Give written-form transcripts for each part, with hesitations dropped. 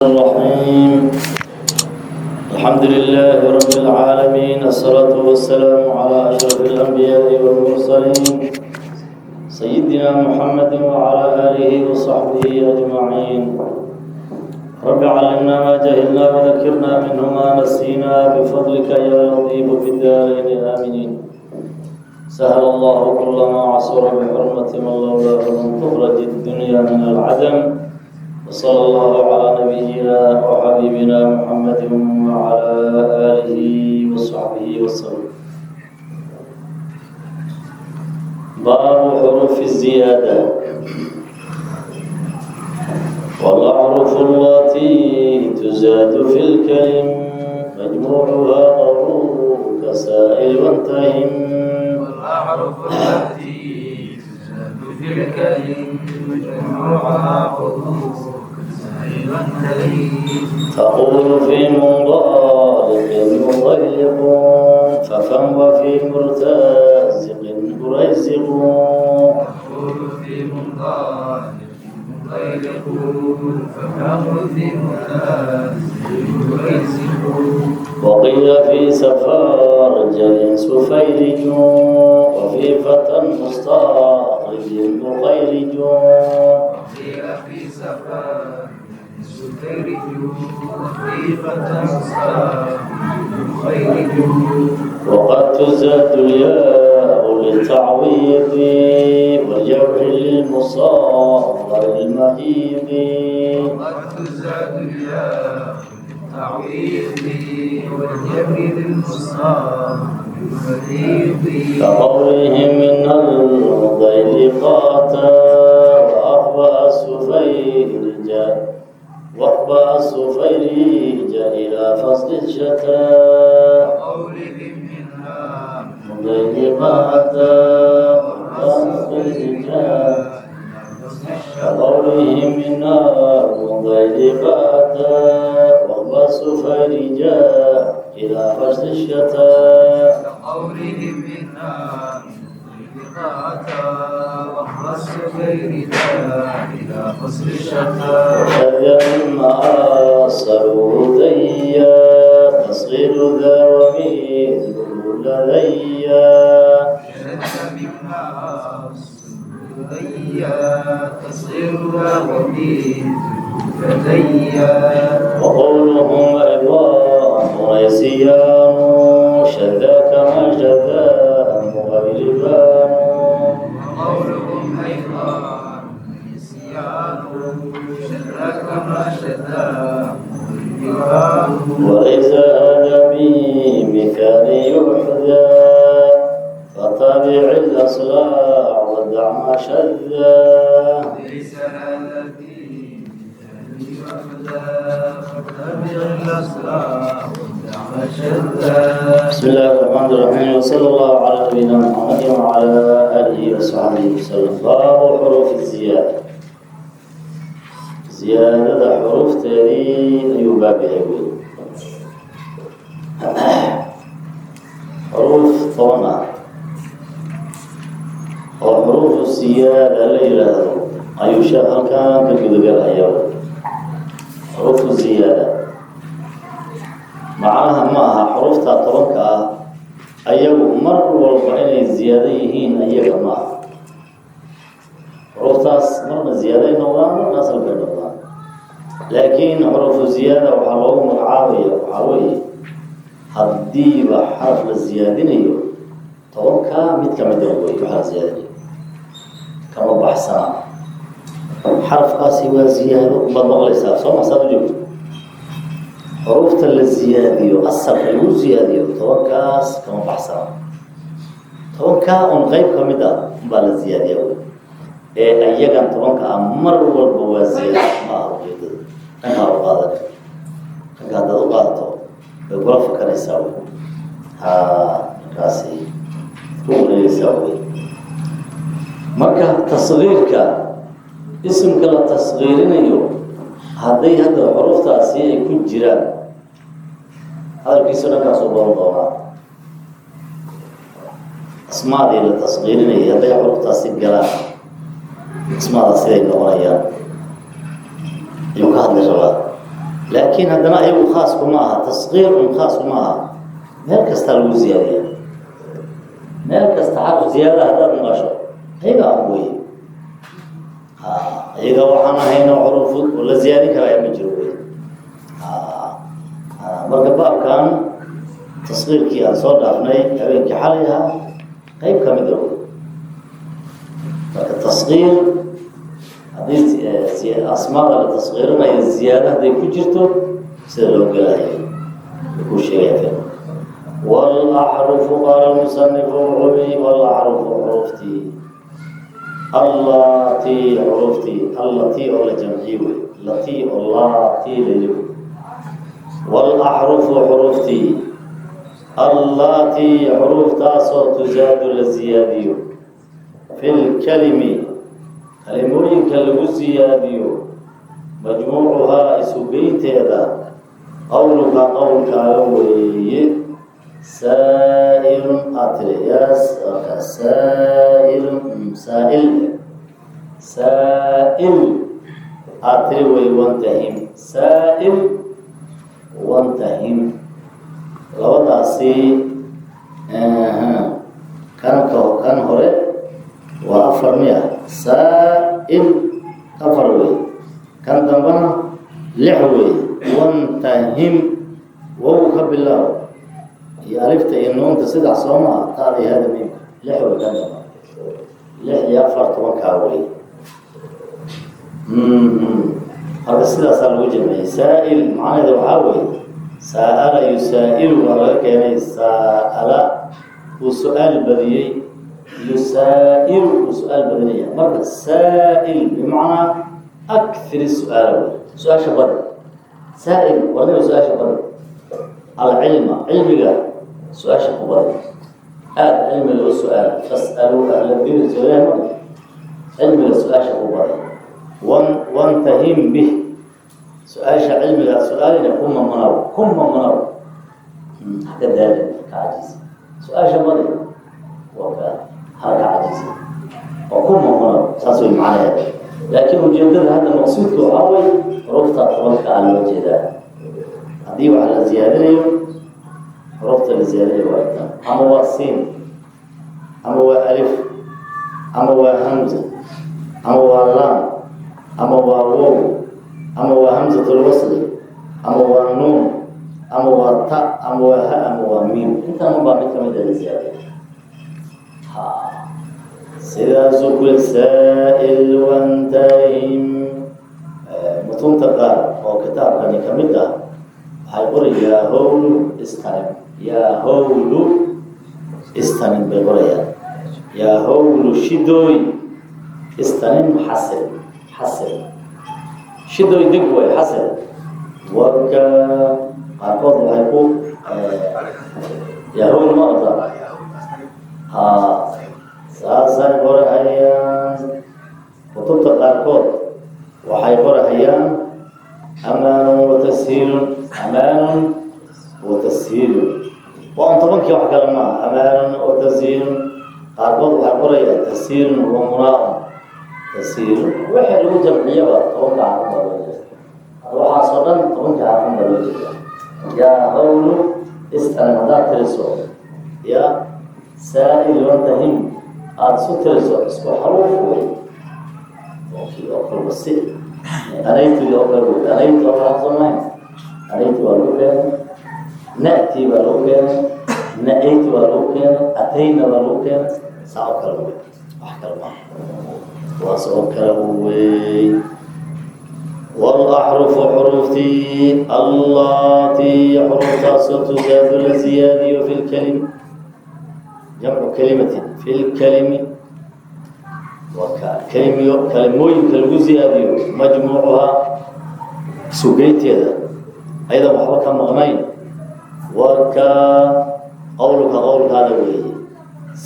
الرحيم. الحمد لله رب العالمين، الصلاة والسلام على أشرف الأنبياء والمرسلين، سيدنا محمد وعلى آله وصحبه أجمعين. رب علمنا ما جهلنا وذكرنا منه ما نسينا بفضلك يا لطيف في الدارين، آمين. سهل الله كل ما عسر بحرمة من لولاه لم تخرج الدنيا من العدم، وصلى الله على نبينا وحبيبنا محمد وعلى آله وصحبه وسلم. باب حروف الزيادة. والأحرف التي تزاد في الكلم مجموعها قولك سائل وانتهم. والأحرف التي تزاد في الكلم مجموعها حروف سائل وانتهي. تقول في منضلق مضيق ففم، وفي مرتزق مريزق. تقول في منضلق مضيق ففم، في مرتزق مريزق. وقيل في سفرجل سفيرج، وفي فتى مستخرج مخيرج. وقيل في سفر سفيرج، وفي فتى مستخرج مخيرج. وقد تزاد الياء للتعويض والجبر للمصغر المهيض. وقد تزاد الياء للتعويض والجبر للمصاب المريض. كقولهم إن المضيقات وأخبأ السفيرج وأخبأ السفيرج إلى فصل الشتاء. وقولهم منها مضيقات وأخبأ فصل الشتاء. كقولهم إن المضيقات وأخبأ السفيرج إلى فصل الشتاء. كقولهم منها مضيقات وأخبأ السفيرج إلى فصل الشتاء. وشذ مما أصلوا ذيا تصغير ذا ومثله لديا. شد مما لديا تصغيرها ومثله لديا. وقولهم أيضا ريسيان شذا كما شذا مغيربان. وقولهم أيضا نسيان شذا كما شذا مغيربان. وليس هذا بمثال يحذى، فتابع الأصلاع ودع ما شذا. ليس هذا بمثال يحذى، فتابع الأصلاع ودع ما شذا. بسم الله الرحمن الرحيم، وصلى الله على نبينا محمد وعلى آله وصحبه وسلم. باب حروف الزيادة. Ziyaadada xuruufteedii ayuu baab yahay wey. Xuruuf 10 ah oo xuruufu siyaada la yidhaahdo ayuu sheekh halkan ka gudagalaya. Xuruufu ziyaada macnaha ma aha xuruufta 10-ka ah ayagu mar walba inay ziyaado yihiin, ayaga ma aha. Xuruuftaas marna ziyaaday noqdaan, marna asal bay noqdaan, laakiin xuruufu ziyaada waxaa loogu magacaabaya waxaa weeye haddiiba xaraf la ziyaadinayo, 10-kaa mid kamida wey waxaa la ziyaadinayo, kama baxsana. Xarafkaasi waa ziyaado baad maqlaysaa, soo ma? Saad u joogto, xuruufta la ziyaadiyo, asalka lagu ziyaadiyo, 10-kaas kama baxsana. 10-kaa un qeyb kamid ah unbaa la ziyaadiya wey, ee ayagan 10-ka ah mar walba waa ziyaado ma aha. Ujeedada dhankaa u qaadan, dhanka haddaad u qaadato way kula fakanaysaa wey, ha markaasi ku wareegaysaa wey. Marka tasgiirka, isimka la tasgiirinayo, hadday hadda xuruuftaasi ay ku jiraan, hadalkiisu dhankaas u badan doonaa. Asmaadii la tasgiirinayay hadday xuruuftaasi galaan, asmaada siday noqonayaan ayuu ka hadli rabaa. Laakiin haddana ayagu khaas kuma aha tasqiir un, khaas kuma aha. Meel kastaa lagu ziyaadiya, meel kasta xarfu ziyaada haddaad maqasho, ayaga un wey. Iyaga waxaan ahayno xuruuf oo la ziyaadin karaa ma jiro wey. Marka baabkan tasqiirkii aan soo dhaafnay habeenkii xalay ahaa qayb ka mid a wey. Marka tasqiir haddii asmaada la tasqiirinayo, ziyaado hadday ku jirto, sida loo gelayo kuu sheegaya. Walaxrufu, qaala lmusanifu, wuxuu walaxrufu xuruuftii, allatii xuruuftii, allatii oo la jamciye wey, latii oo laatii la wey. Walaxrufu xuruuftii, allatii xuruuftaasoo tusaadu la ziyaadiyo, fi lkalimi kalimooyinka lagu siyaadiyo, majmuucuhaa isugeynteeda, qowluka qowlkaaga weeye, saa'ilun aad tiri yaas saa'ilun, saa'il, saa'il aad tiri wey. Wantahim, saa'il, wantahim, labadaasi kan kan hore waa afar miya? Saa'il afar wey, kan dambana lix wey. Wantahim, wow ka bilaab iyo alifta iyo nuunta, saddex soo maa, taada iyo hada miimka, lix wey. Kan damba lix iyo afar, tobankaa wey. Marka sidaasaa lagu jamciyey. Saa'il macnaheeda waxaa weeye saa'ala yusaa'ilu waa laga keenay. Saa'ala uu su-aal badiyey, yusaa'ilu uu su-aal badinaya. Marka saa'il bimacnaa akthir su-aala wey, su-aasha badi. Saa'il waa nima su-aasha badi, alcilma cilmiga su-aasha ku badi, aada cilmiga u su-aal. Fas'aluu ahla dikri, soo ma cilmiga su-aasha ku badi. Wan wantahim bih, su-aasha cilmiga su-aalina ku mamanaw, ku mamanaw, haka daalin, ka cajiis, su-aasha badi, waa ka haka cajiis oo ku mamanaw, saas way macnaheeda. Laakiin ujeedada hadda maqsuudka waxaa way xuruufta 10-ka a loo jeedaa. Haddii wax la ziyaadinayo, xuruufta la ziyaadinayo waa inta: ama waa siin, ama waa alif, ama waa hamza, ama waa laam, ama waa wow, ama waa hamzatulwasli, ama waa nuun, ama waa ta, ama waa ha, ama waa miim. Intan unbaa mid kamid a la ziyaadiya. Ha, sidaasuu kule saa'il wantahim. Mutuunta qaar oo kitaabkani ka mid ah waxay qoray "yaa howlu istanim", "yaa howlu istanim" bay qorayaan. Yaa howlu shidooy, istanim xasil, xasil, shidooy deg way, xasil. Waka qaarkood waxay ku yaa howl ma orda, ha, saasay qorahayaan. Kutubta qaarkood waxay qorahayaan amaanun watashiilun, amaanun watashiilun, waa un 10-kii, wax kale maaha. Amaanun watashiilun. Qaarkood waxay qorayaan tashiilun wa munaa-un, tashiilun. Wixii lagu jamciyaba 10-ka xarfun baa loo jeeda. Waxaasoo dhan 10-kii xarfun baa loo jeeda. Yaa hawlu istanim haddaad tiriso, ya saa'il wantahim aada isu tiriso, isku xaruuf wey. 10-kii oo kalba si anaytigi oo kale wey. Anayti oo kale soo mahayn, anayti waa lagu keenay, na'ti baa lagu keenay, na'ayti waa lagu keenay, atayna baa lagu keenay, saa oo kale wey, wax kale maaha, kuwaas oo kale wey. Walaxrufu xuruuftii, allatii xuruuftaasoo tusaadu la ziyaadiyo, fi lkalim, jamcu kalimatin, fi lkalimi waa ka kalimiyo kalimooyinka lagu ziyaadiyo, majmuucuhaa sugeynteeda ayadan waxba ka maqnayn, waa ka qowluka qowlkaada weeye,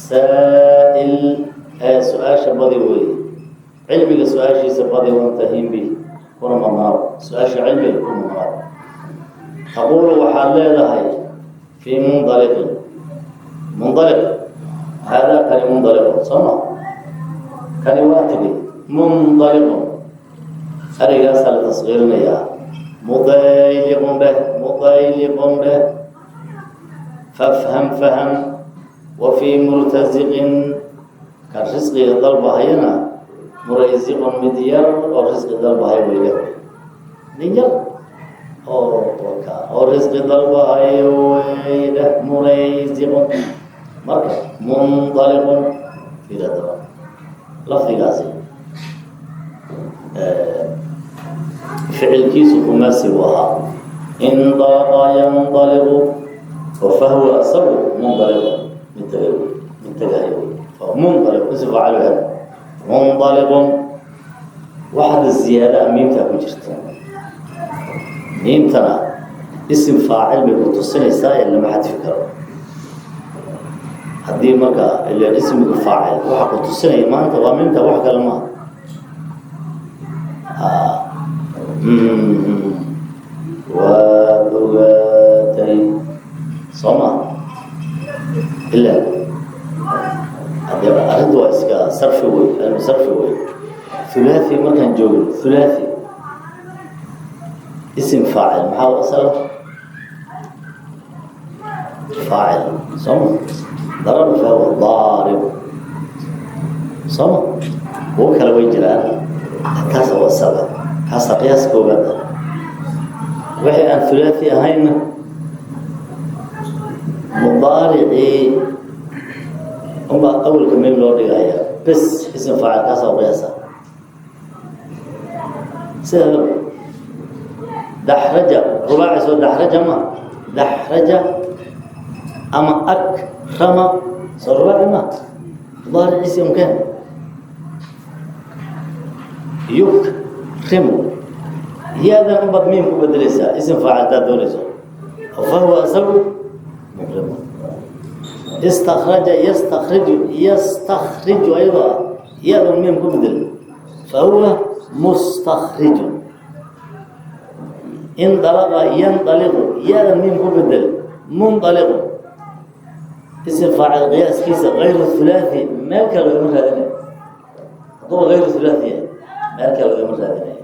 saa'il ee su-aasha badi weeye, cilmiga su-aashiisa badi, wantahim bi, kuna mamaaw, su-aasha cilmiga ku mamaaw. Taquulu waxaad leedahay fii mundaliqin, mundaliq, haadaa kani mundaliqun soo ma, kani waa tegey, mundaliqun, ereygaasa la tasqiirinayaa, muday. Mudayliqun dheh. Fafham, faham. Wa fii murtasiqin, kan risqiga dalbahayana, muraysiqun, mid yar oo risqi dalbahay way dheh, nin yar oo risqi dalbahayo way dheh, muraysiqun. Marka mundaliqun fiiradaba lafdigaasi ficilkiisu khumaasi buu ahaa, indalaqa yandaliqu, fahwa asagu mundaliqun, mid tagay, mid tagahayo. Mundaliq ism faacil yahay, mundaliqun. Waxaada ziyaada miimtaa ku jirta, miimtana isim faacil bay ku tusinaysaa ee lama xadfi karo. Haddii marka ilan ismiga faacil waxa ku tusinaya maanta waa miimta, wax kale maaha. Waad ogaatay soo ma? Ila hadee arrintu waa iska sarfi wey, cilmu sarfi wey. Thulaathi markaan joogno, thulaathi isim faacil maxaa u asala? Faacil soo ma? Daraba fahuwa daarib soo ma? Kuwo kale way jiraan, kaasa u asala, kaasa qiyaas koobaad ah. Wixii aan thulaathi ahayna mudaaricii unbaa awalka meel loo dhigaya bes, ism faacil kaasa u qiyaasa. Sida daxraja, rubaaci soo daxraja ma? Daxraja ama akrama soo rubaaci ma? Mudaariciisi umkeen yukrimu, yaadan unbaad miim ku bedeleysaa ism faacil hadaad doonayso, fahuwa asagu mukrimu. Istakraja yastakriju, yastakriju ayadoo ah yaadan miim ku bedel, fahuwa mustakrijun. Indalaqa yandaliqu, yaadan miim ku bedel, mundaliqu. Ism faacil qiyaaskiisa gayru thulaathi meel kale lagama raadinayo. Hadduuba gayru thulaathi yahay, meel kale lagama raadinayo.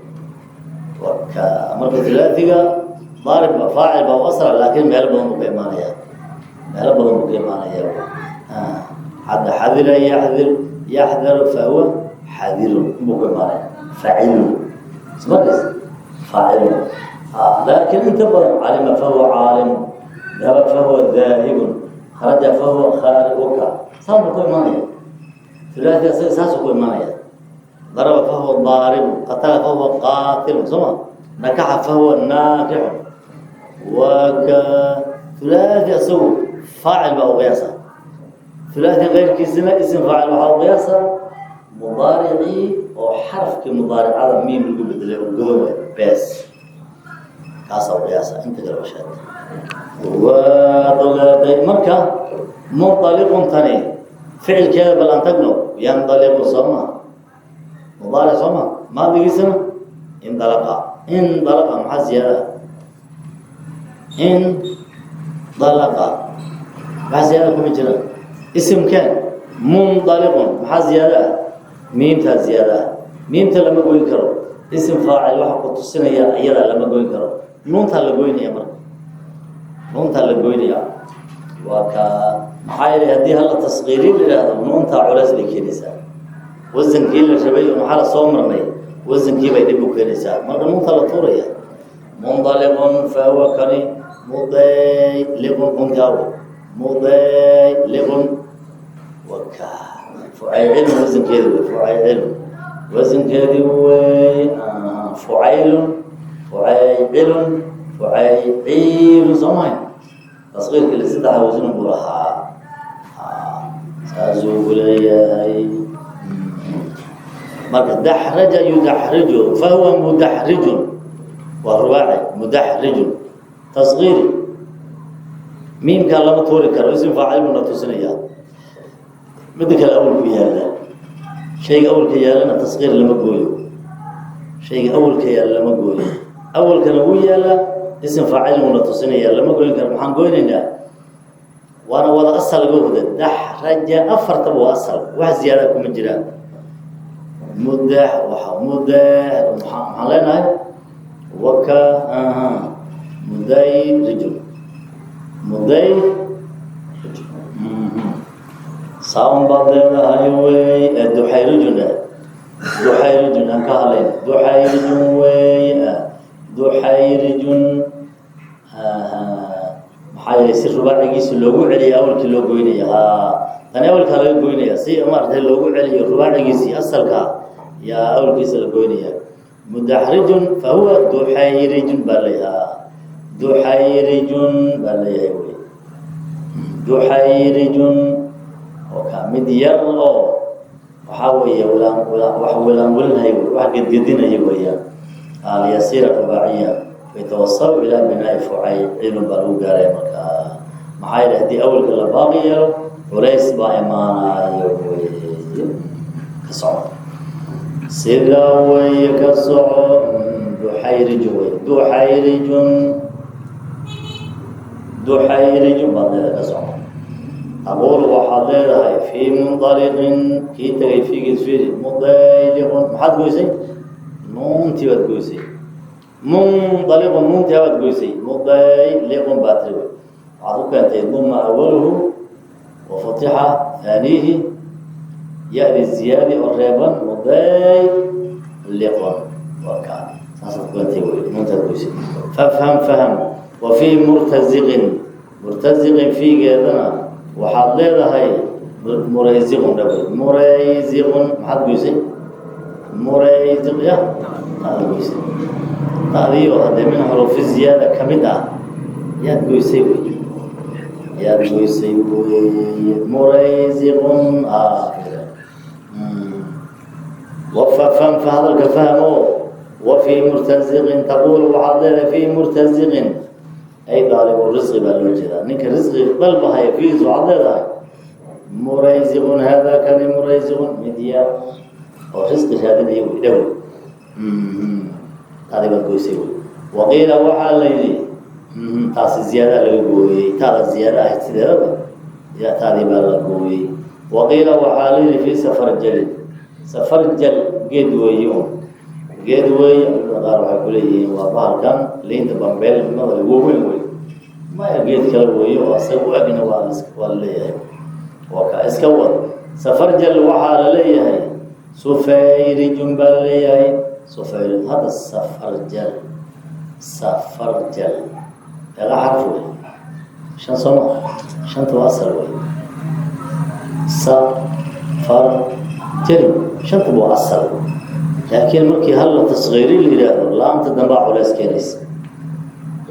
Waka marka thulaathiga daarib ba faacil baa u asra, laakiin meelo badan buu ka imaanaya, meelo badan buu ka imaanaya. Hadda xadira yaxdir, yaxdaru, fahuwa xadirun buu ku imaanaya, faacilun ismarkays, faacilun. Laakiin inta badan calima fahuwa caalimun, dahaba fahuwa daahibun, kharaja fahuwa khaariuka, saan buu ku imaanaya. Thulaathi asaga saasuu ku imaanaya. Daraba fahuwa daaribun, qatala fahuwa qaatilun, soo ma? Nakaxa fahuwa naakixun. Waa ka thulaathi asagu faacil baa u qiyaasa. Thulaathi keyrkiisina ism faacil waxaa u qiyaasa mudaaricii oo xarafkii mudaaricada miim lagu bedelay oo godan waay bees, kaasaa u qiyaasa. Inta kale washaad waad ogaaday. Marka mundaliqun tani ficilkeeda bal aan tagno. Yandaliqu soo ma? Mudaaric soo ma? Maadigiisana indalaqa. Indalaqa maxaa ziyaada? Indalaqa maxaa ziyaada kuma jira? Isimkeen mundaliqun maxaa ziyaada ah? Miimtaa ziyaada ah. Miimta lama goyn karo, isim faacil waxa ku tusinaya iyadaa lama goyn karo. Nuuntaa la goynaya, marka nuuntaa la goynaya waa ka. Maxaa yeelay haddii hala taskiirin la yidhaahdo, nuuntaa culays bay keenaysaa. Wasankii la rabay oo maxaa la soo marnay, wasankii bay dhib u keenaysaa. Marka nuuntaa la tuuraya. Mundaliqun fahuwa kani mudayliqun, unkaawo mudayliqun waka fucaycilun wasankeedi wey, fucaycilun wasankeedii wey, fucaylun, fucaycilun, fucayciilun soo mahay? Taskiirkii la saddexa wasan buu lahaa, saasuu ku leeyahay. Marka daxraja yudaxriju fahuwa mudaxrijun, waa rubaaci, mudaxrijun taskiiri. Miimkaa lama tuuri karo, ism faacil buuna tusinayaa. Midda kale awalku yaalla, shayga awalka yaallana taskiir lama gooyo, shayga awalka yaalla lama gooyo. Awalkana wuu yaallaa, ism faacil buuna tusinaya, lama goyn karo. Maxaan goynaynaa? Waana wada asal laga wada. Daxraja afartaba waa asal, wax ziyaada kuma jiraan. Mudax waxa mudax maxaan leenahay? Waka mudayrijun. Muday saawan baad leedahay wey. Duxayrijun, duxayrijun aan ka hadlayna. Duxayrijun wey, duxayrijun. Maxaa yeelay si rubaacigiisa loogu celiyo awalkii loo goynaya. Ha, tani awalkaa laga goynaya si maaragtay loogu celiyo rubaacigiisii asalka yaa awalkiisa la goynaya. Mudaxrijun fahuwa duxayrijun baa leeyahay, duxayrijun baa leeyahay wey. Duxayrijun oo ka mid yar oo waxaa weeye wilaan wax wilaan wilinaya wey, wax gedgedinaya weeyaan. Alyasiira rubaaciya fayatawasalu ilaa binaa'i fucaycilun baa lagu gaaraya markaa. Maxaa yeele haddii awalka la baaqi yeelo culays baa imaanayo wey. Ka soco sidaa weeye, ka soco. Duxayrijun wey, duxayrijun, duxayrijun baad leedahay. Ka soco. Taquulu waxaad leedahay fii munطaliqin kii tegay fiigiis fiiri. Mudayliqun maxaad goysay? Nuuntii baad goysay. Munطaliqun nuuntii baad goysay. Mudayliqun baad tiri wey. Waxaad ku keentay duma awaluhu wa futixa haaniihi, ya-di ziyaadi oo reeban. Mudayliqun waa kaa, saasaad ku keentay wey, nuuntaad goysay. Fafham, faham. Wa fii murtaziqin, murtaziqin fiigeedana waxaad leedahay murayziqun dhawey. Murayziqun maxaad goysay? Murayziq ya taada goysay, taadii oo haddee min xuruufi ziyaada ka mid ah yaad goysay wey, yaad goysay wey. Murayziqun wafafam fa hadalka fahmo. Wa fii murtaziqin taquul waxaad leedahay fii murtaziqin ay daalibu risqi baa loo jeedaa, ninka risqi dalbahaya fiiis waxaad leedahay murayziqun. Haadaa kani murayziqun mid ya oo risqi raadinaya wey dhow. Taadi baad goysay wey. Waqiila waxaa la yidhi taasi ziyaada laga gooyey, taada ziyaada ahayd sideedaba ya taadii baa la gooyey. Waqiila waxaa la yidhi fii safarjalin, safarjal geed weeye un, geed weeye. Culimada qaar waxay kuleeyihiin waa bahalkan liinta bambeel nimada waaweyn wey. Maya, geed kale weeye oo asaga u egna waa waa la leeyahay. Waa ka iska wad. Safarjal waxaa la leeyahay sufayrijun baa la leeyahay, sufayr. Hadda safarjal, safarjal meeqa xarf wey? Shan sooma? Shanta waa asal wey. Safarjal shanta waa asal, laakiin markii hal la tasgiiri la yidhaahdo laamta dambaa culays keenaysa.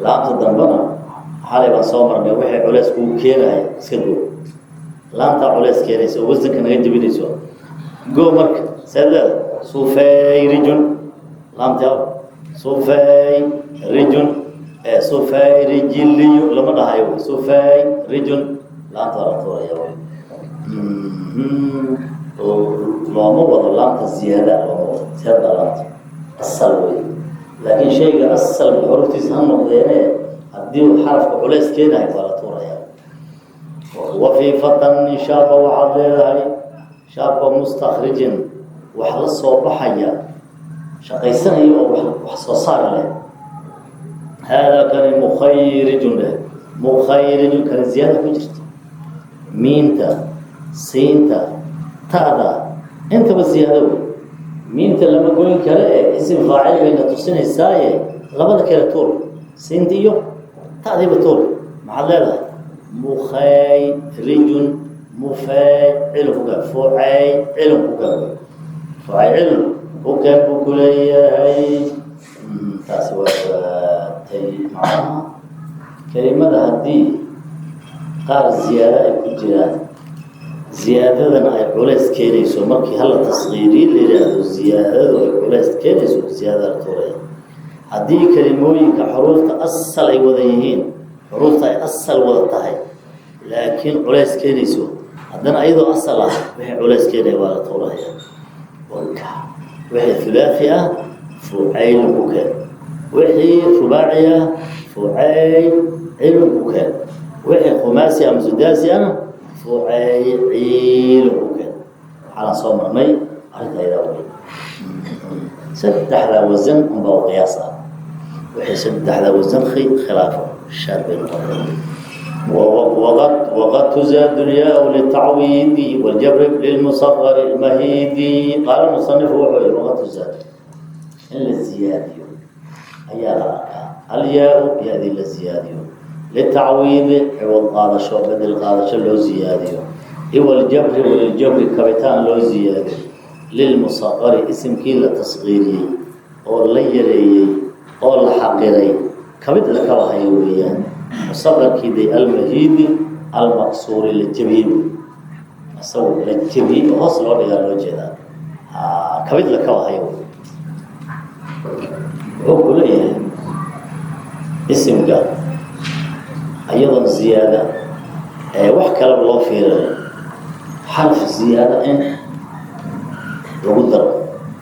Laamta dambena xalay baan soo marnay, waxay culays kugu keenaya iska goo. Laamtaa culays keenaysa oo wasanka naga jebinayso go. Marka seed leeda sufayrijun, laamti sufayrijun, sufayrijiliyu lama dhahayo wey. Sufayrijun laamta waa la tuuraya wey. Looma wado laamta ziyaada, looma wado ziyaada. Laamta asal wey, laakiin shayga asalka xuruftiisa ha noqdeene haddii uu xarafka culays keenayo waa la tuuraya. Wa fii fatan shaaba waxaad leedahay shaabka mustakrijin wax la soo baxaya, shaqaysanaya oo wax soo saar leh. Haadaa kani mukhayrijun leh, mukhayrijun kani ziyaada ku jirta. Miinta, siinta, ta'da intaba ziyaado wey. Miinta lama goyn kale e isim faacil bayna tusinaysaaye labada kale tuur, siinta iyo ta'diiba tuur. Maxaad leedahay? Mukhayrijun, mufaycilun ku keen, fucaycilun ku keen, fucaycilun ku keen buu ku leeyahay. Taasi waa tay. Macnaha kelimada haddii qaar ziyaado ay ku jiraan, ziyaadadana ay culays keenayso, markii hala tasgiiriye la yidhaahdo ziyaadadu ay culays keenayso, ziyaadada la tuuraya. Haddii kelimooyinka xuruufta asal ay wada yihiin, xuruufta ay asal wada tahay laakiin culays keenayso, haddana ayadoo asal ah wixii culays keenaya waa la tuuraya. Wixii hulaathi ah fucaylun ku keen, wixii rubaaci ah fucaycilun ku keen, wixii khumaasi ama sudaasi ana fucayciilun ku keen. Waxaana soo marnay arrinta ayadaa wey. Saddexdaa wasan unbaa u qiyaas ah, wixii saddexdaa wasan khilaafo shaad bay noqonaya. Waqad tuzaadu lyaa litacwiidi waljabri lilmusaqari lmahiidi. Qaala musanifu, wuxuu yihi: waqad tuzaad, in la ziyaadiyo ayaa la arkaa, alyaa-u, ya-dii la ziyaadiyo, litacwiidi, ciwad qaadasho, bedel qaadasho loo ziyaadiyo, iwaljabri, waliljabri, kabitaan loo ziyaadiyo, lilmusaqari, isimkii la tasqiiriyey oo la yareeyey oo la xaqiray, kabid la kabahayo weeyaan. Musaqarkii day, almahiidi almaqsuuri, la jebiyey wey, isagu la jebiyey oo hoos loo dhigaa loo jeedaa, kabid la kabahayo wey. Wuxuu ku leeyahay isimka iyadoon ziyaada ee wax kaleba loo fiirinayo, xarf ziyaada in lagu daro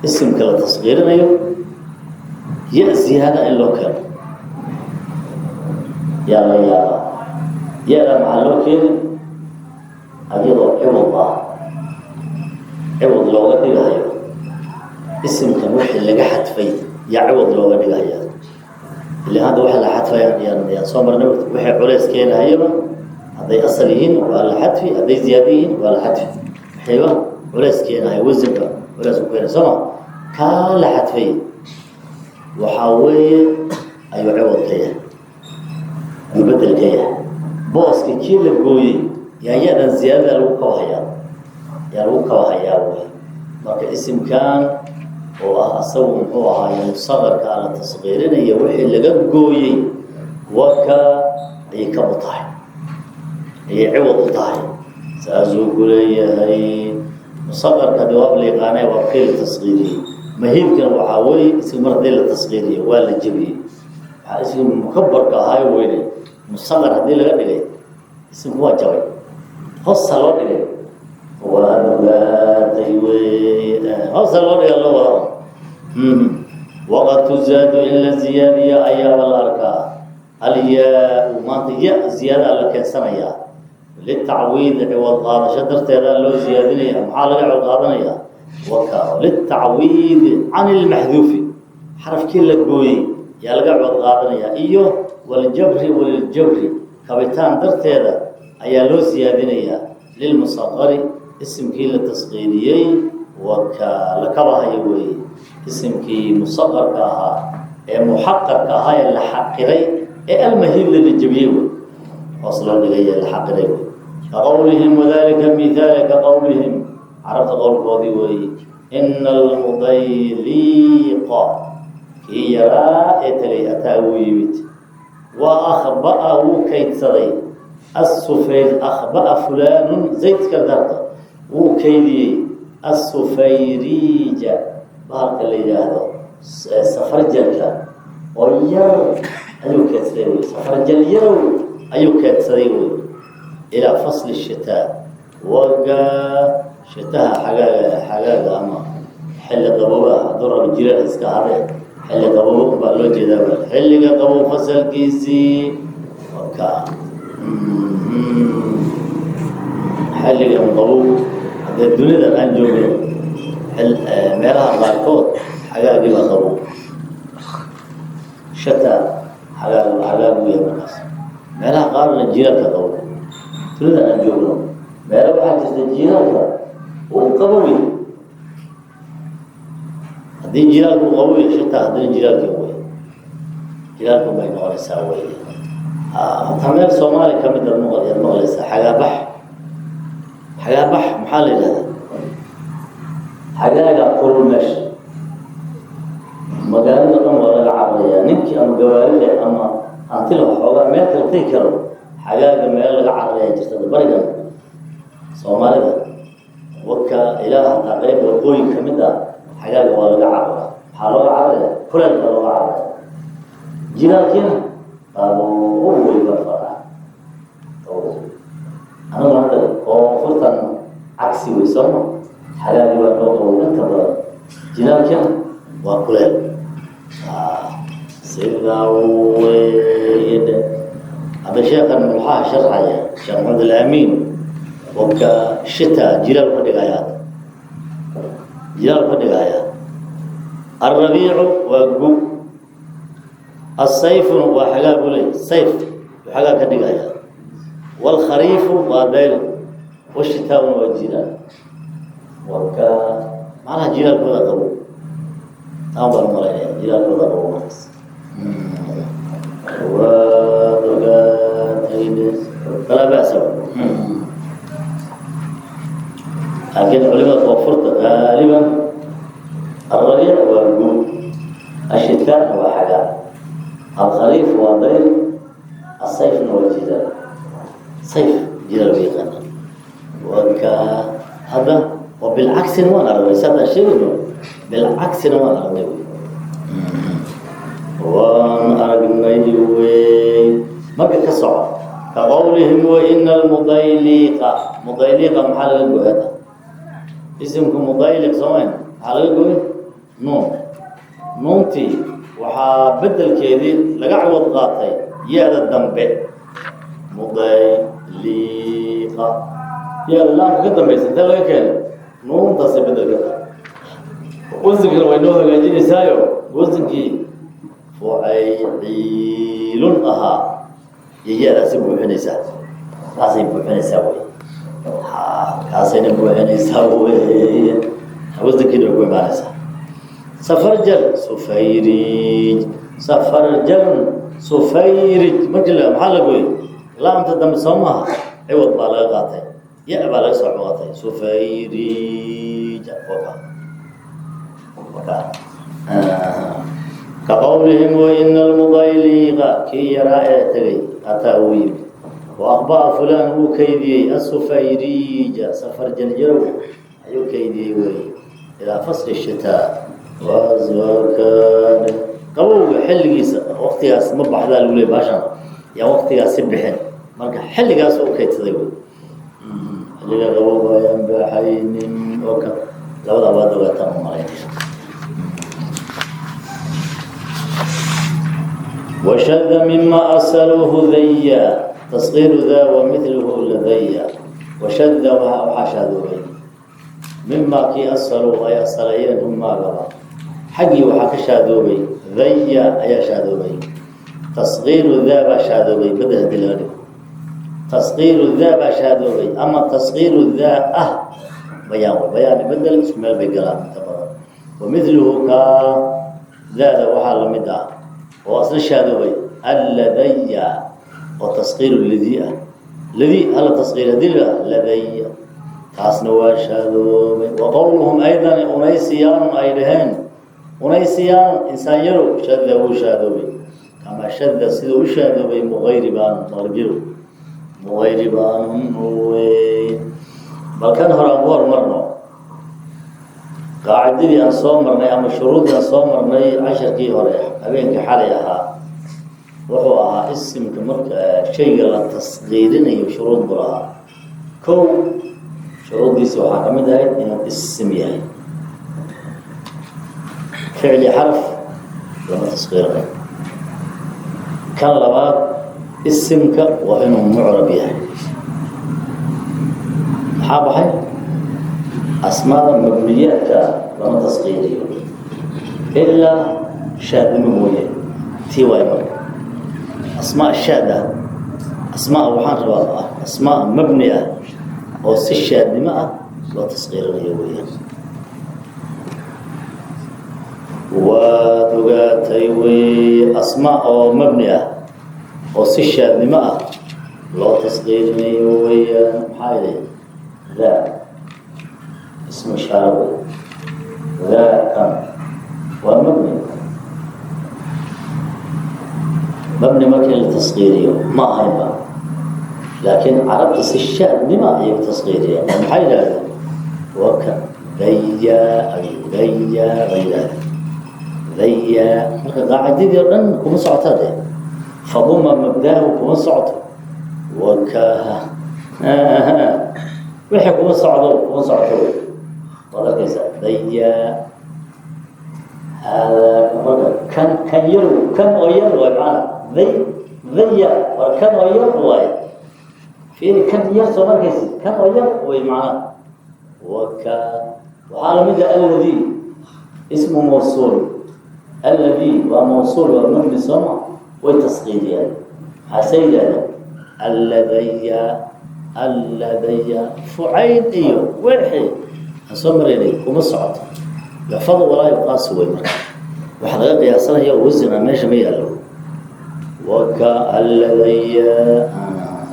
isimka la tasqiirinayo, ya ziyaada in loo keeno yaa la yaabaa. Ya-da maxaa loo keeni? Ayadoo ciwad ah, ciwad looga dhigahayo isimkan wixii laga xadfay, yaa ciwad looga dhigaya. Ila hadda waxa la xadfaya yaan soo marnay, waxay culays keenahayaba hadday asal yihiin waa la xadfi, hadday ziyaado yihiin waa la xadfi. Waxayba culays keenahaya, wasanka culays ku keenay, sooma? Kaa la xadfay waxaa weeye ayuu ciwad ka yahay, ayuu bedel ka yahay. Booska kii la gooyey yaa ya-dan ziyaadada lagu kabahayaa, yaa lagu kabahayaa wey. Marka isimkan oo ah asagu muxuu ahaaye musaqarka la tasqiirinaya, wixii laga gooyey waka ayay kab u tahay, ayay ciwad u tahay, saasuu ku leeyahay. Musaqarka de waaba la yaqaanay, waa kii la tasqiiriyey. Mahiibkana waxaa weeye isig mar haddii la tasqiiriyo waa la jebiyey, waxaa isigi mukabarka ahaayo weyne musaqar haddii laga dhigay, isimku waa jabay, hoosta loo dhigay, waa ogaatay wey, hoosta loo dhiga loo wada. Waqad tuzaadu, in la ziyaadiya ayaaba la arkaa, alyaa-u, maanta ya ziyaada la keensanayaa, litacwiidi, ciwad qaadasho darteeda loo ziyaadinaya. Maxaa laga ciwad qaadanaya? Waka litacwiidi can ilmaxduufi, xarafkii la gooyey yaa laga ciwad qaadanaya, iyo waljabri, waliljabri, kabitaan darteeda ayaa loo siyaadinayaa, lilmusaqari, isimkii la tasqiiriyey, waka la kabahayo weeye. Isimkii musaqarka ahaa ee muxaqarka ahaa ee la xaqiray ee almahiidla la jebiyey wey, hoos loo dhigay ee la xaqiray wey. Ka qowlihim, wadalika mithaala ka qowlihim, carabta qowlkoodii weeye: ina almudayliqa, kii yaraa ee tegay, ataa, wuu yimid, wa akhba'a, wuu kaydsaday, asufayr, akhba'a fulaanun zaydka darta, wuu kaydiyey, asufayriija, bahalka la yidhaahdo safarjalka oo yar ayuu keedsaday wey, safarjal yarow ayuu keedsaday wey, ilaa fasli shitaa, waga shitaha, xagaaga, xagaaga ama xilli qabooba, hadduu rabo jilaal iska ahadee, xilli qaboobo baa loo jeedaa, xilliga qabow fasalkiisii, waka xilligan qabow. Haddee dunidan aan joogno meelaha qaarkood xagaagii baa qabow, shata, xagaag, xagaag u yahay markaas. Meelaha qaarna jiilaalka qabow. Dunidan aan joogno meelo waxaa jirta jiilaalka uu qabow yahay. Haddii jilaalku uu qabow yahay shata, haddana jilaalkii wey, jilaalku bay noqonaysaa wey. Hataa meel Soomaaliya ka mid a yaad maqlaysaa xagaabax. Xagaabax maxaa la yidhahdaa? Xagaaga kulul, meesha magaalada dhan waa laga cararayaa. Ninkii ama gawaari leh ama hantila waxoogaa meel kala tegi karo, xagaaga meel laga cararaya jirta barigan Soomaalida, waka ilaa hataa qeyb waqooyi ka mid ah, xagaaga waa laga cararaa. Maxaa looga cararaya? Kuleel baa looga cararaya. Jilaalkiina qabow wey baa faraa. Anagu hadda koonfurtan cagsi wey, sooma? Xagaagii waa noo qabow inta badan, jilaalkiina waa kuleel, sidaa weye. Hadda sheekan maxaa sharxaya? Sheekh Maxamed Alaamiin waka shita jilaal ka dhigaya, jilaal ka dhigaya. Alrabiicu waa gu, asayfuna waa xagaa buu leey, sayf xagaa ka dhigaya. Waalkhariifu waa dayr, washitaawna waa jilaal. Waka macnaha jilaalkooda qabo taan baan umalaynaya, jilaalkooda qabo markaas waad ogaatay. Falaa ba'sa, laakiin culimada koonfurta gaaliban alrabiic waa guud, ashitaa waa xagaa, alkhariif waa dayr, asayfna waa jilaal. Sayf jilaal bay yaqaanaan. Waka hadda oo bilcaksina waan aragnay, saadaan sheegayno bilcaksina waan aragnay, waan aragnay wey. Marka ka soco ka qowlihim waina almudayliqa. Mudayliqa maxaa laga goy hadda? Isimku mudayliq soomayn, maxaa laga goy? Nuun. Nuuntii waxaa bedelkeedii laga cawad qaatay ya-da dambe. Mudayliqa ya-da laamka ka dambaysa intee laga keenay? Nuuntaasay bedel ka tahay. Wasankana way noo hagaajinaysaayo, wasankii fucayciilun ahaa iyo ya-daasi buuxinaysaa, kaasay buuxinaysaa wey, kaasayna buuxinaysaa wey, wasankiina way ku imaanaysaa. Safarjal, sufayrij, safarjalun, sufayrij markii la maxaa la gooyey? Laamta dambe soo maaha, ciwad baa laga qaatay, ya baa laga soo qaatay. Sufayrij waka waka ka qowlihim waina almudayliqa, kii yaraa ee tegay, ataa uu yimid, wa aqba'a fulaan wuu kaydiyey, asufayriija safar jaljarow ayuu kaydiyey wey, ilaa fasli shitaa waswakan qabowga xilligiisa waqtigaas ma baxdaa lagu leey baashan yaa waqtigaasi bixin. Marka xilligaas u kaydsaday wey, xilliga qabowga ayaan baxaynin. Oka labada waad ogaataan u malaynaya. وشذ مما أصلوه ذيا تصغير ذا ومثله لذيا. وشذ waxaa shaadoobay mima kii asaluu ay asalayeen humaagaba xaggii waxaa ka shaadoobay dhaya ayaa shaadoobay. Tasgiiru daa baa shaadoobay, bedel hadii laga dhigo tasgiiru daa baa shaadoobay ama tasgiiru daa ah bayaan way bayaan bedel isku meel bay galaan inta badan. Wamithluhu kaa daada waxaa lamid ah oo asna shaadoobay alladaya oo tasgiiru ladii ah, ladii hala tasgiir hadii la ladaya, taasna waa shaadoobay. Wa qowluhum aydan unaysiyaanun ay dhaheen unaysiyaanun insaan yarow shada wuu shaadoobay kamaa shada siduu u shaadoobay mugayribaan maqribyarow mugayribaan wey. Bal kan hore aan ku horumarno qaacidadii aan soo marnay ama shuruuddii aan soo marnay casharkii hore habeenkii xalay ahaa. Wuxuu ahaa isimka marka shayga la tasqiirinayo shuruud buu lahaa. Kow, shuruuddiisa waxaa ka mid ahayd inuu isim yahay, ficli xaraf lama tasqiirinayo. Kan labaad, isimka waa inuu mucrab yahay. Maxaa baxay? Asmaada mabniyaadka lama tasqiiriyo ilaa shaadnimo mooye. Tii waay marka asmaa shaad ah, asmaa waxaan rabaa asmaa mabni ah oo si shaadnimo ah loo tasqiirinayo weeyaan. Waad ogaatay wey, asmaa oo mabni ah oo si shaadnimo ah loo tasqiirinayo weeyaan. Maxaa yeelay daa ismu ishaaro wey, daa kan waa mabni. Mabni marka in la tasqiiriyo ma ahaynba, laakiin carabta si shaadnimo ayay u tasqiiriyaan oo maxay yidhahdeen? Waka daya ay daya bay yidhahdeen daya. Marka qaacidadii o dhan kuma socota dee, faduma mabdaahu kuma socoto, waka wixii kuma socdo kuma socoto wey. Waad arkaysaa daya hada. Marka kan kan yar, kan oo yar waay, macana day daya waa kan oo yar waay. Fiiri kan yar soo markaysi, kan oo yar way macana. Waka waxaa lamid ah alladii ismu mawsuul, alladii waa mawsuul, waa mabni sooma, way tasqiiriyaan. Maxaase yidhahdeen? Alladaya, alladaya, fucayn iyo wixii aan soo maraynay kuma socoto. Yuxfadu walaa yuqaasu wey. Marka waxaa laga qiyaasanaya wasina meesha ma yaallo. Waka alladaya,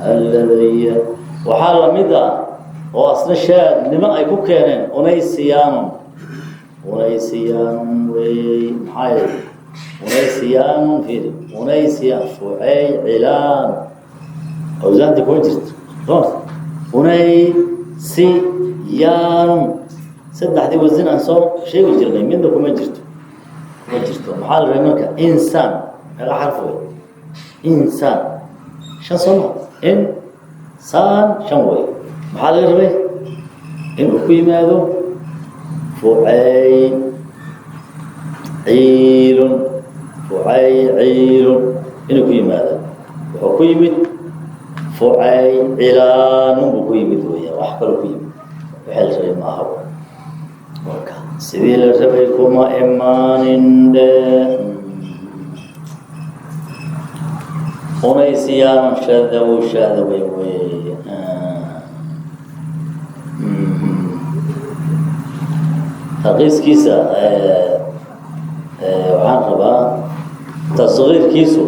alladaya. Waxaa lamid a oo asna shaadnimo ay ku keeneen unaysiyaanun. Unaysiyaanun wey. Maxaa yeelay unaysiyaanun? Fiiri, unaysiya, fucey, cilaan, awsaanta kuma jirto, sooma? Unaysiyaanun, saddexdii wasin aan soo sheegi jirnay midna kuma jirto, kuma jirto. Maxaa la rabay marka? Insaan meeqa xarf wey? Insaan shan, sooma? Insaan shan wey. Maxaa laga rabay? Inuu ku yimaado fucay ciilun, fucay ciilun inuu ku yimaado. Wuxuu ku yimid fucay cilaanun buu ku yimid weya. Wax kaloo ku yimid waxaa la rabay maaha. Waka sidii la rabay kuma imaanin dhe. Unaysiyaan shada, wuu shaadaway wey. Tarkiiskiisa waxaan rabaa tasgiirkiisu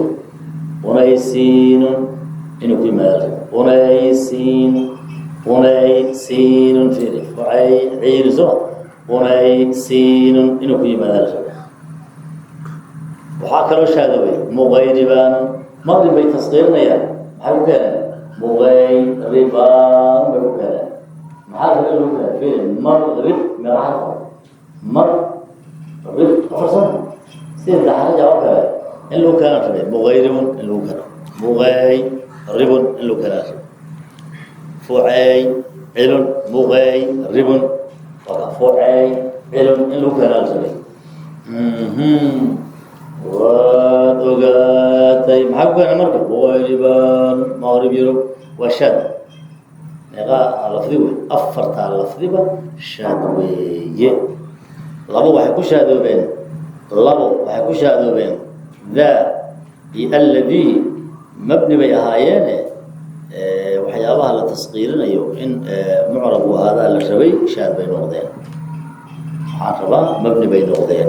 unaysiinun inuu ku yimaado. Unaysiin, unaysiinun, fiiri, fucay ciilun, soo unaysiinun inuu ku yimaado. Waxaa kaloo shaadoway muqayribaanun. Maqrib bay tasqiirinayaan. Maxay ku keeneen? Muqayribaanun bay ku keeneen. Maxaa rabay lagu keenay? Fiiri, maqrib meeqa xarfa? Maqrib afar sano, sida daxraja oo kale in lagu keena rabay. Muqayribun in lagu keeno, muqayribun in lagu keena rabay. Fucay cilun, muqayribun, fucay cilun in lagu keena rabay. Waad ogaatay maxaa ku keena marka? Muqayribaan, maqrib, yurub waa shaad. Meeqaa lafdi wey? Afartaa lafdiba shaad weeye. Labo waxay ku shaadoobeen, labo waxay ku shaadoobeen daa iyo alladii, mabni bay ahaayeene. Waxyaabaha la tasqiirinayo in mucrab uu ahaadaa la rabay, shaad bay noqdeen. Waxaan rabaa mabni bay noqdeen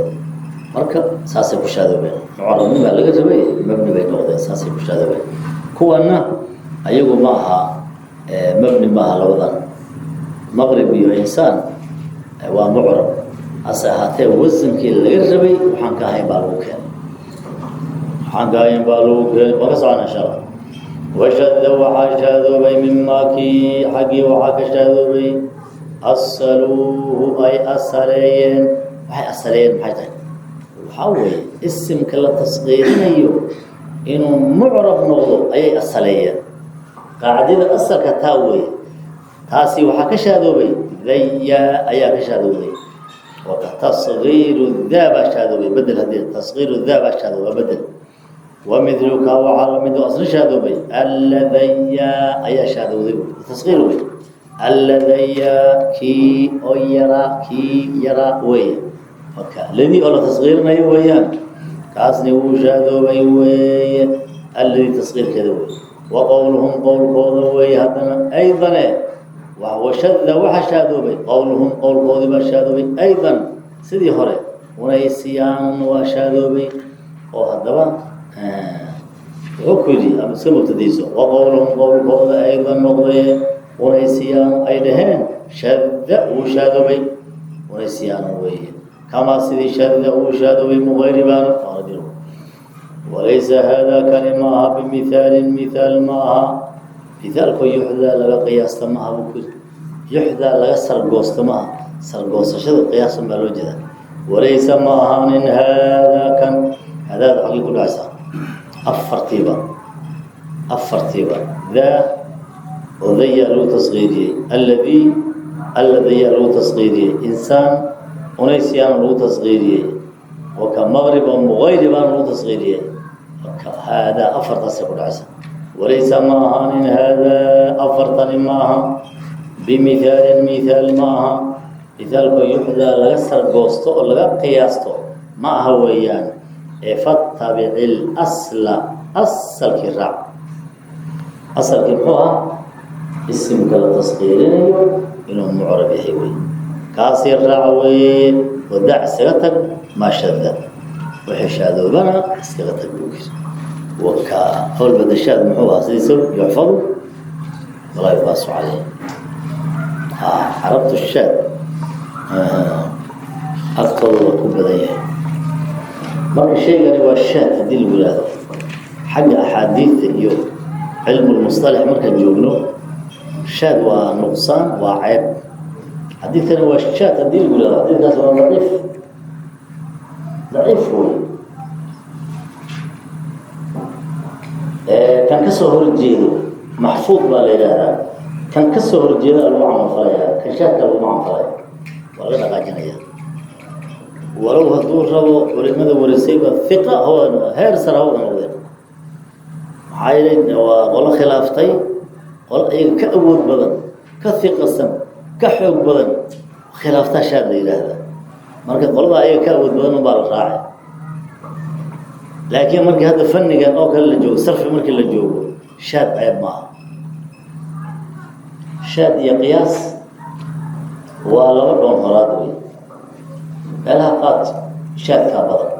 marka, saasay ku shaadoobeen. Mucrabnimaa laga rabay, mabni bay noqdeen, saasay ku shaadoobeen. Kuwanna ayagu ma aha mabni, maaha. Labadan maqrib iyo insaan waa mucrab, hase ahaatee wasankii laga rabay waxaan ka ahayn baa lagu keenay, waxaan ka ahayn baa lagu keenay. Waan ka socona insha Allah. Washadda, waxaa shaadoobay mimaa kii xaggii waxaa ka shaadoobay asaluuhu, ay asaleeyeen. Waxay asaleeyeen maxay tahay? Waxaa weeye isimka la tasqiirinayo inuu mucrab noqdo ayay asaleeyeen. Qaacidada asalka taa weeye. Taasi waxaa ka shaadoobay daya ayaa ka shaadoobay. Waka tasgiiru daa baa shaadoobay, bedel haddii tasgiiru daa baa shaadoobay, bedel. Wamidluka, waxaa lamid oo asna shaadoobay alladaya ayaa shaadowday, tasgiir wey. Alladaya kii oo yaraa, kii yaraa weeye. Waka ladii oo la tasgiirinayo weeyaan, kaasni wuu shaadoobay weeye. Alladii tasgiirkeeda wey. Wa qowluhum, qowlkooda weeye haddana aydane. Washada, waxaa shaadoobay qowluhum, qowlkoodii baa shaadoobay aydan sidii hore. Unaysiyaanun waa shaadoobay. Oo haddaba wuxuu ku yidhi ama iska mubtadayso. Wa qowluhum, qowlkooda aydan noqdaye, unaysiyaan ay dhaheen, shadda, wuu shaadoobay. Unaysiyaanun weeye, kamaa sidii shadda uu shaadoobay muqayribaanu. Walaysa haadaa, kani ma aha bimithaalin, mithaal ma aha. Mithaalko yuxdaa laga qiyaasta ma aha buu ku yidhi. Yuxdaa laga sargoosto ma aha. Sargoosashada qiyaasun baa loo jeedaa. Walaysa ma ahaanin haadaa kan. Hadaada xaggii ku dhacaysaa? Afartiiba, afartiiba. Daa oo daya lagu tasqiiriyey, alladii, alladaya lagu tasqiiriyey, insaan, unaysyaana lagu tasqiiriyey, waka maqrib oo muqayribaan lagu tasqiiriyey. Waka haadaa afartaasay ku dhacaysa. Walaysa ma ahaanin haadaa, afartani ma aha bimithaalin, mithaal ma aha. Mithaalko yuxdaa laga sargoosto oo laga qiyaasto ma aha weeyaan. Ee fattabici lasla, asalkii raac. Asalkii muxuu ah? Isimka la taskiirinayo inuu mucrab yahay wey, kaasii raac weeye. Wadac, iskaga tag maa shada, wixii shaadoobana iskaga tag buugis. Waka howl badashaad muxuu ahaa? Sidiisa yuxfadu walaa yuqaasu caleyh. Carabtu shaad agtooda waa ku badan yahay. Marka shaygani waa shaad haddii lagu yihahdo, xagga axaadiidta iyo cilmulmusطalax markaan joogno, shaad waa nuqsaan, waa ceeb. Xadiidkani waa shaad haddii lagu yihahdo, xadiidkaas waa daciif, daciif wey. Kan ka soo horjeedo maxfuud baa la yidhaahdaa. Kan ka soo horjeeda lagu camalfalaya, kan shaadka lagu camalfalaya, waa laga dhaqaajinaya, walow hadduu rabo culimada warisayba hiqa hawa heer sare hawada noqdeen. Maxaa yeelay waa qolo khilaaftay qolo iyaga ka awood badan, ka hiqasan, ka xoog badan khilaaftaa shaad la yidhaahdaa. Marka qolada ayaga ka awood badan unbaa la raacay. Laakiin markii hadda fannigan oo kale la joogo, sarfi markii la joogo, shaad ceeb maaha. Shaad iyo qiyaas waa laba dhoon horaad wey. Meelaha qaar shaadkaa badan,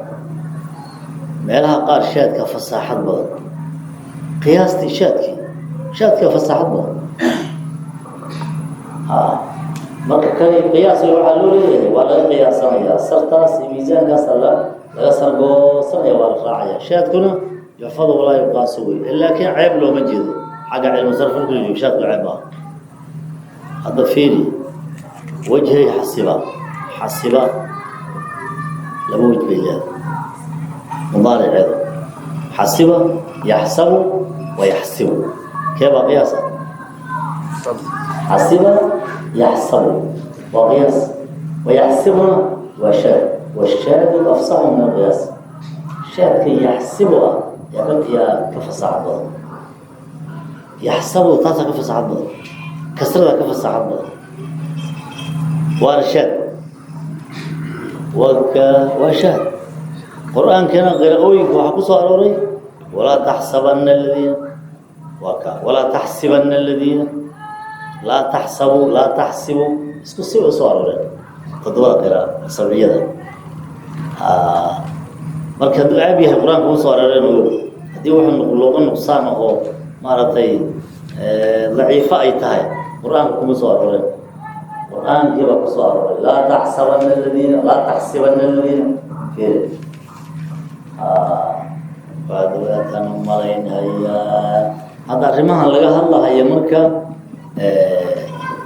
meelaha qaar shaadka fasaaxad badan. Qiyaastii shaadkii, shaadkaa fasaaxad badan. Marka kani qiyaas waxaa loo leeyahay waa laga qiyaasanayaa, sartaas iyo miisaankaasa la laga sargoosanaya, waa la raacaya. Shaadkuna yuxfadu walaa yuqaasu wey, laakiin ceeb looma jeedo. Xagga cilmu sarf marka la joogo, shaadku ceeb maaha. Hadda fiiri wajhay xasiba. Xasiba laba wej bay leedahay mudaariceedu: xasiba yaxsabu wa yaxsibu. Kee baa qiyaasa? Xasiba yaxsabu waa qiyaas, wayaxsibuna waa shaad, washaadu afsaxu min alqiyaas. Shaadka yaxsibu ah yaa ka yaa ka fasaxad badan yaxsabu, taasaa ka fasaxad badan, kasrada ka fasaxad badan, waana shaad. Waka waa shaad. Qur-aankana qiraa'ooyinka waxaa ku soo arooray walaa taxsabana aladiina, waa ka walaa taxsibana aladiina, laa taxsabu, laa taxsibu, isku si way soo arooreen toddobada qira'a sabciyada. Marka hadduu ceeb yahay qur-aanka u soo arooreen ogow. Haddii wuxuu luqo nuqsaan oo maaragtay daciifo ay tahay, qur-aanka kuma soo arooreen. Qur-aankii baa kusoo arooray laa taxsabana aladiina, laa taxsibana aladiina. Fiiri, waad ogaataan u malaynhayaa. Hadda arrimahan laga hadlahayo marka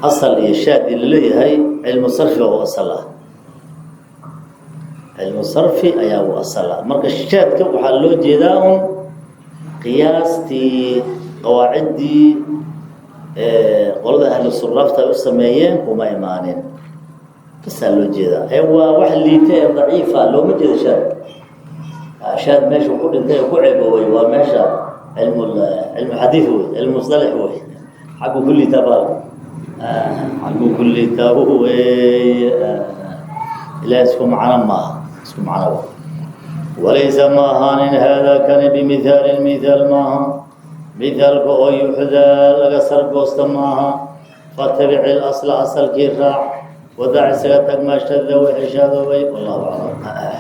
asal iyo shaadi laleeyahay, cilmu sarfi oo asal ah, cilmu sarfi ayaa u asal ah. Marka shaadka waxaa loo jeedaa un qiyaastii qawaaciddii qolada ahlu suraafta ay u sameeyeen kuma imaanin, basaa loo jeedaa. Ee waa wax liita ee daciifa looma jeedo shaad. Shaad meesha ku dhintay oo ku ceeboobay waa meesha cilmu cilmu xadiid wey, cilmu musطalax wey. Xaggu ku liitaa baal, xaggu ku liitaa wey. Ilaah isku macno maaha, isku macno wa. Walaysa ma ahaanin haadaa kani bimithaalin, mithaal maaha, mithaalka oo yuxdaa laga sargoosta maaha. Fatabic ilasla, asalkii raac, wadac, isaga tag maa shada, wixii shaadoobay. Wallahu aclam.